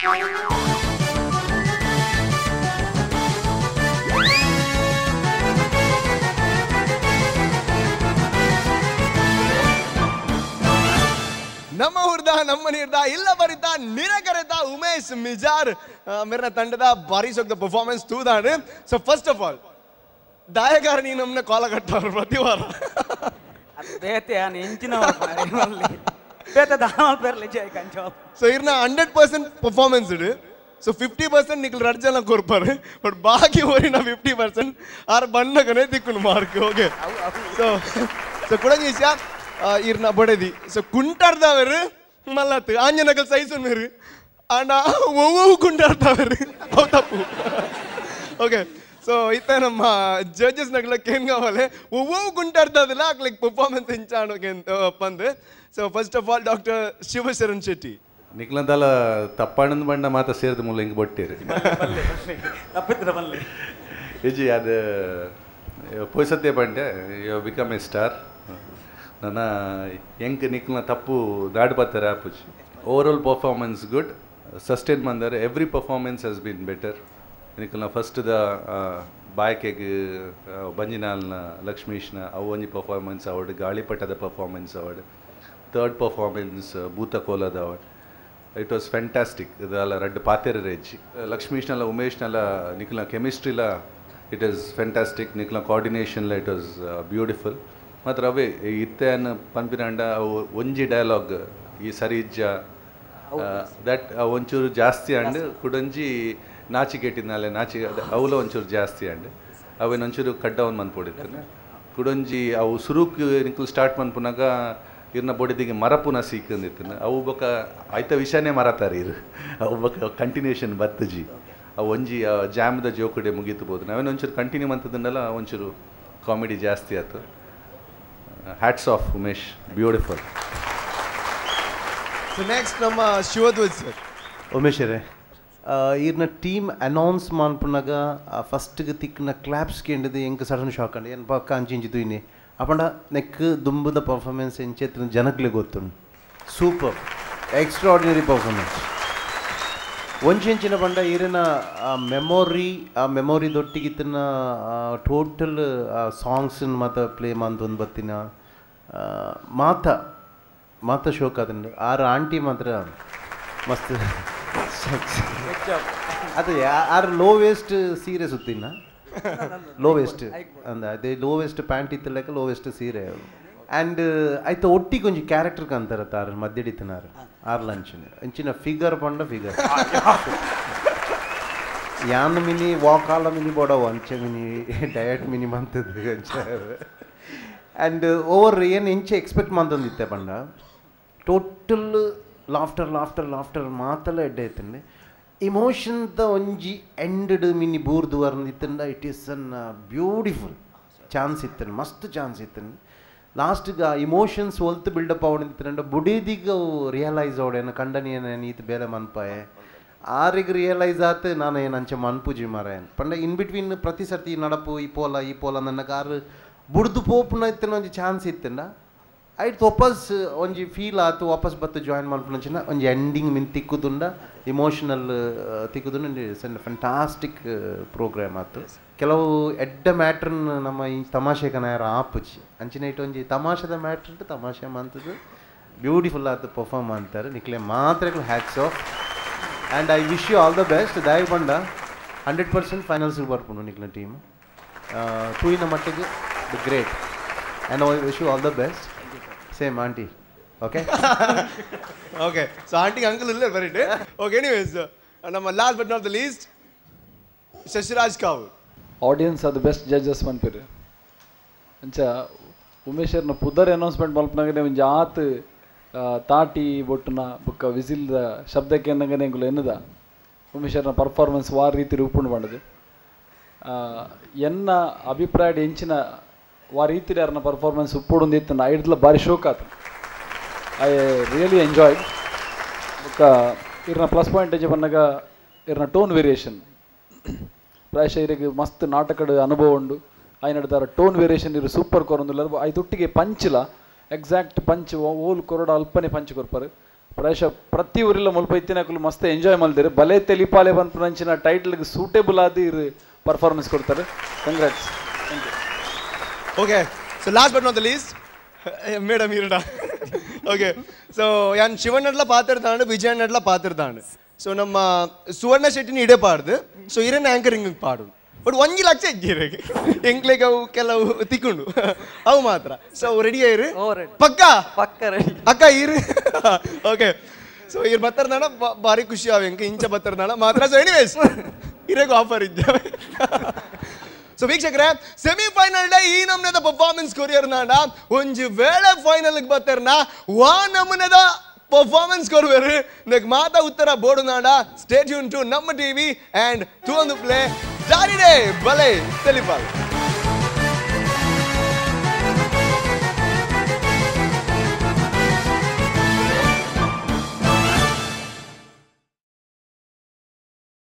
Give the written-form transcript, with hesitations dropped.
ನಮ್ಮ ಊರ್ದ ನಮ್ಮ ನೀರ್ದ ಇಲ್ಲ ಬರಿತ ನಿರಕರೆತ ಉಮೇಶ್ ಮಿಜಾರ್ ಮೇರ್ನ ತಂಡದ ಬಾರಿ ಸೊಗ್ದ ಪರ್ಫಾರ್ಮೆನ್ಸ್ ತೂದಾಡು. So first of all ದಾಯಗಾರ ನೀ ನಮ್ಮನ್ನ ಕಾಲ ಕಟ್ಟವ್ರು ಪ್ರತಿ ವಾರ ಸೊ ಇರ್ನ 100% ಪರ್ಫಾರ್ಮೆನ್ಸ್ ಇಡು. ಸೊ 50% ನಿಕ್ಲು ರಡ್ ಜನ ಕೊರ್ಪಾರು, ಬಟ್ ಬಾಕಿ ಓರಿನ 50% ಆರ್ ಬಣ್ಣಗನೇ ತಿಕ್ಕುನು mark. Okay so so ಕುಡಂಜಿ ಇರ್ನ ಬಡದಿ ಸೊ ಕುಂಟಾಡ್ದವರು ಮಲ್ಲತ್ತು ಆಂಜನಕಲ್ ಸೈಜ್ ಮೇರು ಆಂಡ ಒವ್ವು ಕುಂಟಾಡ್ದವರು ಅವು ತಪ್ಪು. ಓಕೆ ಸೊ ಇತ್ತ ನಮ್ಮ ಜಡ್ಜಸ್ ನಗಲ ಕೇನ್ಗಾವಲೆ ಒವ್ವು ಕುಂಟಾಡ್ದದಿಲ್ಲ ಲೈಕ್ ಪರ್ಫಾರ್ಮೆನ್ಸ್ ಇಂಚಾಣೋಕೆ ಪಂದು. So first of all doctor Shivasharan Shetty. ನಿಕ್ಲಂದಲ ತಪ್ಪಣ್ಣನ ಬಣ್ಣ ಮಾತ್ರ ಸೇರಿದ ಮೂಲ ಹಿಂಗೆ ಬಟ್ಟಿರಿ ಇಜಿ ಅದು ಪೋಯ್ಸತ್ತೆ ಬಂಡೆ you become A star. ನನ್ನ ಎಂಕ್ ನಿಕ್ಲನ ತಪ್ಪು ದಾಡ್ ಬತ್ತಾರೆ ಆಪುಜಿ. Overall performance good, sustain ಬಂದರೆ every performance has been better. ನಿಕ್ಲನ first the ಬಾಯ್ಕೆಗೆ ಬಂಜಿನಾಲ್ನ ಲಕ್ಷ್ಮೀಶ್ನ ಅವು ಒಂಜಿ ಪರ್ಫಾರ್ಮೆನ್ಸ್ ಅವಾರ್ಡ್, ಗಾಳಿಪಟದ performance award, third performance ಭೂತಕೋಲದ award. It was fantastic. ಇದೆಲ್ಲ ರಡ್ಡು ಪಾತೆರ Reji ಲಕ್ಷ್ಮೀಶ್ನಲ್ಲ ಉಮೇಶ್ನಲ್ಲ ನಿಕ್ಲನ ಕೆಮಿಸ್ಟ್ರಿಲ it is fantastic. ನಿಕ್ಲನ ಕೋಆರ್ಡಿನೇಷನ್ಲ it was beautiful. ಮಾತ್ರ ಅವೇ ಇತ್ತೆಯನ್ನು ಪನ್ಪಿನಾಂಡ ಅವು ಒಂಜಿ ಡೈಲಾಗ್ ಈ ಸರಿ ಇಜ್ಜ that ಒಂಚೂರು ಜಾಸ್ತಿ ಅಂಡ್ ಕುಡೊಂಜಿ ನಾಚಿಕೆಟ್ಟಿನಾಲೆ ನಾಚಿ ಅವಲ ಒಂಚೂರು ಜಾಸ್ತಿ ಅಂಡ್ ಅವೇನು ಒಂಚೂರು ಕಟ್ ಡೌನ್ ಮನ್ಪೊಡಿತ್ತಾನೆ. ಕುಡೊಂಜಿ ಅವು ಸುರುಕ್ ನಿಕ್ಲು ಸ್ಟಾರ್ಟ್ ಮನ್ಪುನಾಗ ಇರ್ನ ಬೊಡಿದಿಗೆ ಮರಪುನ ಸೀಕಂದಿತ್ತಾನೆ ಅವು ಬೊಕ ಐತ ವಿಷಯನೇ ಮರತಾರೆ ಇರು ಅವು ಬೊಕ ಕಂಟಿನ್ಯೂಷನ್ ಬತ್ತಜಿ ಅವು ಒಂಜಿ ಜಾಮ್ದ ಜೋಕುಡೆ ಮುಗೀತು ನಾವೇನು ಒಂಚೂರು ಕಂಟಿನ್ಯೂ ಅಂತದನ್ನೆಲ್ಲ ಒಂಚೂರು ಕಾಮಿಡಿ ಜಾಸ್ತಿ ಆಯ್ತು. Hats off Umesh, beautiful. So next ನಮ್ಮ ಶಿವಧ್ವಜ್ ಸರ್. ಉಮೇಶ್ ರೇ ಈರ್ನ ಟೀಮ್ ಅನೌನ್ಸ್ ಮನ್ಪುನಾಗ ಫಸ್ಟ್ಗೆ ತಿಕ್ಕಿನ ಕ್ಲಾಪ್ಸ್ ಕೇಂದ್ರದ್ದು ಎಂಕ್ ಸಡನ್ ಶಾಕ್ ಅಂಡ್ ಏನು ಪಕ್ಕ ಅಂಚಿಂಚಿ ತೂಯಿನಿ ಅಪಂಡ ನೆಕ್ ದುಂಬುದ ಪರ್ಫಾರ್ಮೆನ್ಸ್ ಎಂಚೆತ್ತಿನ ಜನಕ್ಲೆ ಗೊತ್ತುಂಡು. Super extraordinary performance. ಒಂಚೆಂಚಿನ ಪಂಡ ಈರಿನ ಮೆಮೊರಿ ಆ ಮೆಮೊರಿ ದೊಟ್ಟಿಗಿತ್ತಿನ ಟೋಟಲ್ ಸಾಂಗ್ಸ್ ಮಾತ ಪ್ಲೇ ಮಂತೊಂದು ಬತ್ತಿನ ಮಾತ ಮಾತ ಶೋಕ್ ಆತಂಡು. ಆರು ಆಂಟಿ ಮಾತ್ರ ಮಸ್ತ್ ಅದು ಆರು ಲೋ ವೇಸ್ಟ್ ಸೀರೆ ಸುತ್ತಿನ ಲೋ ವೇಸ್ಟ್ ಅಂದ ಅದೇ low waste pant ಇತ್ತಲೆಕ್ಕ low waste ಸೀರೆ ಆ್ಯಂಡ್ ಆಯ್ತು ಒಟ್ಟಿಗೆ ಒಂಜಿ ಕ್ಯಾರೆಕ್ಟರ್ ಕಂತಾರ ತಾರು ಮಧ್ಯಡಿತನಾರು ಆರ್ ಲಂಚಿನ ಅಂಚಿನ ಫಿಗರ್ ಪಂಡ ಫಿಗರ್ ಯಾನ್ ಮಿನಿ ವಾಕಾಲ ಮಿನಿ ಬೋಡವು ಅಂಚೆ mini diet mini ಮಂತದ್ದು ಅಂಚೆ. ಆ್ಯಂಡ್ ಓವರ್ ಏನು ಇಂಚೆ ಎಕ್ಸ್ಪೆಕ್ಟ್ ಮಂತೊಂದಿತ್ತೆ ಪಂಡ total laughter laughter laughter ಮಾತೆಲ್ಲ ಎಡ್ಡೆ ಐತಂಡೆ. ಇಮೋಷನ್ದ ಒಂಜಿ ಎಂಡ್ ಮಿನಿ ಬೂರ್ದು ವರ್ಂದಿತ್ತಂಡ it is an beautiful chance ಇತ್ತಂಡು, ಮಸ್ತ್ ಚಾನ್ಸ್ ಇತ್ತಂಡು. ಲಾಸ್ಟ್ಗೆ ಆ ಇಮೋಷನ್ಸ್ ಒಲ್ತು ಬಿಲ್ಡಪ್ ಅವಡಿತ್ತಂಡ ಬುಡೀದಿಗ ರಿಯಲೈಸ್ ಅವಡೇನು ಕಂಡನಿಯನ ನೀತು ಬೇಲೆ ಮನ್ಪಾಯೆ ಆರಿಗೆ ರಿಯಲೈಸ್ ಆತು ನಾನು ಏನು ಅಂಚೆ ಮನ್ಪುಜಿ ಮಾರಾಯನ್ ಪಂಡ ಇನ್ ಬಿಟ್ವೀನ್ ಪ್ರತಿ ಸರ್ತಿ ನಡಪು ಈ ಪೋಲ ಈ ಪೋಲ ನನ್ನ ಕಾರು ಬುಡ್ದು ಪೋಪುನ ಇತ್ತನ ಒಂಜಿ ಚಾನ್ಸ್ ಇತ್ತಂಡ ಐಟ್ ವಾಪಸ್ ಒಂಜಿ ಫೀಲ್ ಆತು ವಾಪಸ್ ಬತ್ತು ಜಾಯಿನ್ ಮನ್ಪುನಂಚಿನ ಒಂಜಿ ಎಂಡಿಂಗ್ ಮಿನ್ ತಿಕ್ಕುದುಂಡ ಇಮೋಷನಲ್ ತಿಕ್ಕುದುಂಡ ಫ್ಯಾಂಟಾಸ್ಟಿಕ್ ಪ್ರೋಗ್ರಾಮ್ ಆತು. ಕೆಲವು ಎಡ್ಡ ಮ್ಯಾಟ್ರನ್ ನಮ್ಮ ಈ ತಮಾಷೆ ಕನಾಯರ ಆಪುಜಿ ಅಂಚಿನ ಇಟ್ಟು ಒಂಜಿ ತಮಾಷೆದ ಮ್ಯಾಟ್ರ್ ತಮಾಷೆ ಮಂತದ್ದು ಬ್ಯೂಟಿಫುಲ್ ಆತು ಪರ್ಫಾರ್ಮ್ ಅಂತಾರೆ. ನಿಕ್ಲೆ ಮಾತ್ರ hats off and I wish you all the best. ದಾಯ ಬಂಡ 100% ಫೈನಲ್ಸ್ಗೆ ಬರ್ಪುಂಡು ನಿಕ್ಲ ಟೀಮ್ ತೂಯಿನ ಮಟ್ಟಿಗೆ the great and I wish you all the best. Same aunty. Okay okay so ಆಂಟಿಗೆ uncle ಇಲ್ಲ ಬರೀ. ಓಕೆ ಎನಿವೇಸ್ ನಮ್ಮ last but not the least Shashiraj Kavoor. Audience are the best judges ಮನ್ಪಿರು ಅಂಚ ಉಮೇಶರ್ನ ಪುದರ್ announcement ಮಲ್ಪನಾಗನೆ ಒಂಜಿ ಆತ್ ತಾಟಿ ಬೊಟ್ಟುನ ಬೊಕ್ಕ ವಿಸಿಲ್ದ ಶಬ್ದಕ್ಕೆ ಎನ್ನಗನೆ ಎಂಕುಲು ಎನ್ನುದ ಉಮೇಶರ್ನ ಪರ್ಫಾರ್ಮೆನ್ಸ್ ವಾರ ರೀತಿ ರೂಪುಂಡು ಪಂಡದು ಎನ್ನ ಅಭಿಪ್ರಾಯ ಎಂಚಿನ ವಾ ರೀತಿ ಯಾರನ್ನ ಪರ್ಫಾರ್ಮೆನ್ಸ್ ಉಪ್ಪುಡೊಂದು ಇತ್ತು ಐಡ್ಲ ಭಾರಿ ಶೋಕ್ ಆತು. I really enjoyed. ಬೊಕ್ಕ ಇರ್ನ ಪ್ಲಸ್ ಪಾಯಿಂಟ್ ಎಂಚ ಪನ್ನಗ ಇರ್ನ ಟೋನ್ ವೇರಿಯೇಷನ್ ಪ್ರಾಯಶಃ ಇರಿಗೆ ಮಸ್ತ್ ನಾಟಕದ ಅನುಭವ ಉಂಡು ಆಯ್ನಡ್ದಾರ ಟೋನ್ ವೇರಿಯೇಷನ್ ಇರು ಸೂಪರ್ ಕೊರೊಂದುಲ್ಲ ಐತೊಟ್ಟಿಗೆ ಪಂಚಿಲ ಎಕ್ಸಾಕ್ಟ್ ಪಂಚ್ ಓಲ್ ಕೊರಡ ಅಲ್ಪನೆ ಪಂಚ್ ಕೊರ್ಪರು ಪ್ರಾಯಶಃ ಪ್ರತಿ ಊರಿಲ್ಲ ಮುಲ್ಪ ಇತ್ತಿನಕುಲು ಮಸ್ತ್ ಎಂಜಾಯ್ ಮಲ್ದಿರು. ಬಲೆ ತೆಲಿಪಾಲೆ ಪನ್ಪುನಂಚಿನ ಟೈಟ್ಲ್ಗೆ ಸೂಟೇಬಲ್ ಆದ್ ಇರು ಪರ್ಫಾರ್ಮೆನ್ಸ್ ಕೊಡ್ತಾರೆ. Congrats. Thank you. Okay, so last but not the least madam ಇರಡ. Okay, so ಯಾನ್ ಶಿವಣ್ಣಡ್ಲ ಪಾತಿರ್ತಾಂಡು, ವಿಜಯಣ್ಣಡ್ಲ ಪಾತಿರ್ತಾಂಡು. ಸೊ ನಮ್ಮ ಸುವರ್ಣ ಶೆಟ್ಟಿನ ಇಡೆ ಪಾಡ್ದು, ಸೊ ಇರನ್ನ ಆ್ಯಂಕರಿಂಗ್ ಪಾಡು. ಬಟ್ 1 ಲಕ್ಷ ಇಜ್ಜಿರಿಗೆ ಎಂಕ್ಲೆಗ್ ಅವು ಕೆಲವು ತಿಕ್ಕೊಂಡು ಅವು ಮಾತ್ರ. ಸೊ ರೆಡಿ ಆಯಿರು ಪಕ್ಕ ಪಕ್ಕ ರೆಡಿ ಅಕ್ಕ ಇರು. ಓಕೆ, ಸೊ ಇರ್ ಬತ್ತರ್ದಾಣ ಭಾರಿ ಖುಷಿ ಅವ ಎಂಕ ಇಂಚ ಬತ್ತರ್ದಾಣ ಮಾತ್ರ. ಸೊ ಎನಿವೇಸ್ ಇರೆಗೂ ಆಫರ್ ಇದ್ದಾವೆ. ಸೊ ವೀಕ್ಷಕರೇ, ಸೆಮಿಫೈನಲ್ ಡೇ ಈ ನಮ್ನದ ಪರ್ಫಾರ್ಮೆನ್ಸ್ ಕೊರಿಯರ್ನಾಡ ಒಂಜಿ ವೇಳೆ ಫೈನಲ್ ಬತ್ತರ್ನ ವಾ ನಮೂನೆದ ಪರ್ಫಾರ್ಮೆನ್ಸ್ ಕೊರುವೆರು ನೆಕ್ ಮಾತಾ ಉತ್ತರ ಬೋರ್ಡು ನಾಡ. ಸ್ಟೇ ಟ್ಯೂನ್ ಟು ನಮ್ಮ ಟಿವಿ ಅಂಡ್ ಟು ಒಂದು ಪ್ಲೇ ಜಾರಿ ಡೇ ಬಲೆ ತೆಲಿಪಾಲ್.